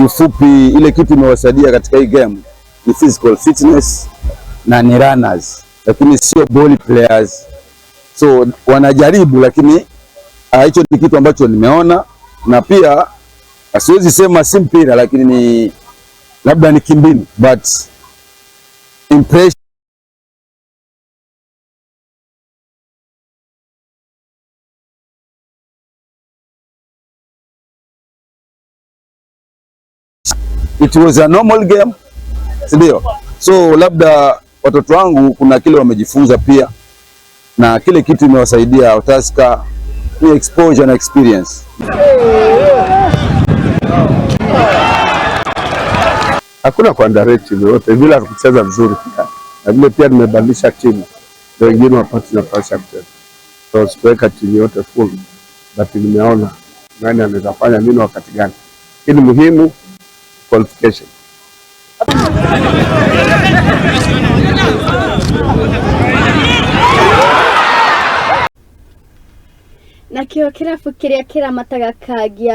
Kiufupi, ile kitu imewasaidia katika hii game ni physical fitness na ni runners, lakini sio ball players. So wanajaribu, lakini hicho ni kitu ambacho nimeona, na pia siwezi sema si mpira, lakini ni labda ni kimbinu, but impression. It was a normal game, si ndio? So labda watoto wangu kuna kile wamejifunza pia, na kile kitu imewasaidia Tusker ni exposure na experience. Hakuna kuunderrate timu yoyote bila kucheza vizuri pia, na vile pia nimebadilisha timu ndio wengine wapate nafasi ya kucheza, so sikuweka timu yote full, but nimeona nani anaweza fanya nini wakati gani. Hii ni muhimu qualification. Nakĩo kĩrabu kĩrĩa kĩramataga Kangia.